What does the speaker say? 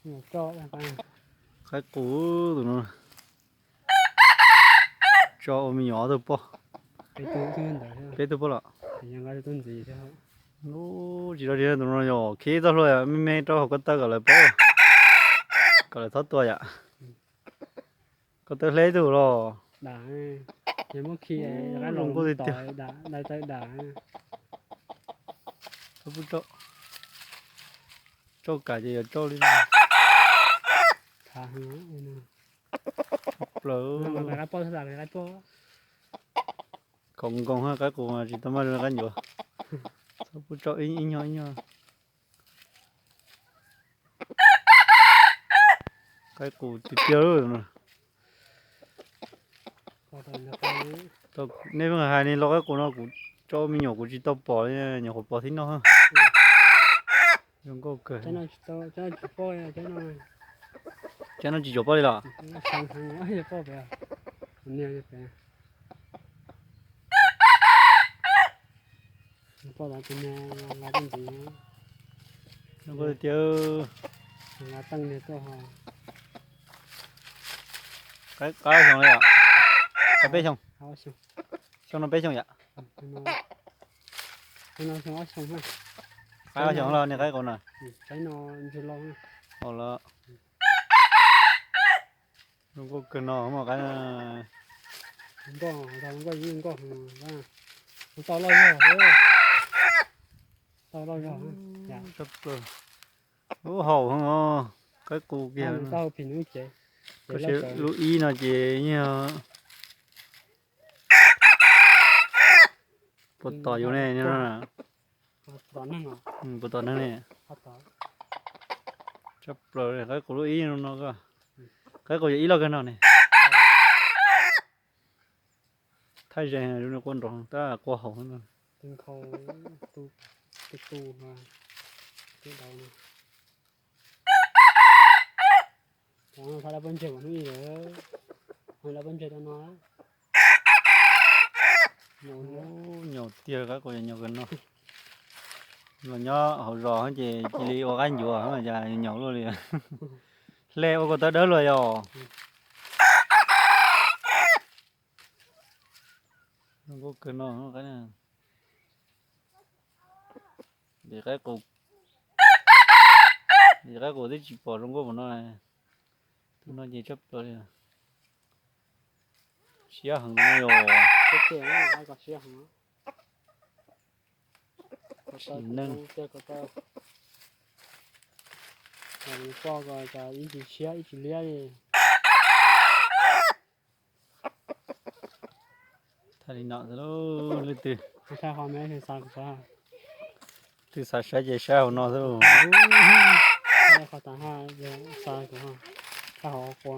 Qaib qus tus no tso ua me nyuam ob tug poj. Peb tug poj los. Tsis rau tsis tus no yog khib txoj hlua me me rau hauv ko taw kom lawv paub, kom lawv txhob tua yom. Ko taw hle ib tug los. Zoo nkauj tiag tiag. Txauj kam ces yog txauj li. Plaws. Khaum nkoos qaib qus tsis tau maj zoo li qaib ncuav. Txhob pub tso ib nyuag ib nyuag. Qaib qus tiag tiag. Nej pheej hais li los qaib qus no kuv tso me nyuam kuv tsis tau pom li, nyuam qhuav pom thib no. Zoo nkauj kawg. Cov no tsis tsuas poj li los? Zoo nkauj tiag. Qab xyoo li os? Qab peb xyoo? Xyoo no peb xyoo yom? Qab ob xyoo los niag qaib qus no. Zoo nkauj kawg no mas qaib. Ub, haum heev os, qaib qus kiag. Lub ib no ces yog puas tom yus ne, puas tom neeg ne. Tshaj plaws li, qaib qus lub ib no, qaib qus yog ib loj kawg no ne. Thaij ze, quaj nrov tab quaj haum. Nyaum tiag, qaib qus nyaum kawg no. Los nyob hauv zos ces cia li ua qaib ncuav cas nyaum luaj li. Hle ua ko taw dawb luaj yog. Zoo nkauj kawg no. Vim qaib qus, vim qaib qus twb tsis pom zoo nkauj npaum no. Tus no ces tshaj plaws li. Siab heev no yog. Sim neej. Poj ko ib tsis siab ib tsis liab li. Thaij li no xwb lauj, leej twg, twg xav saib ces saib hauv no xwb lauj. Thaij hauv qua.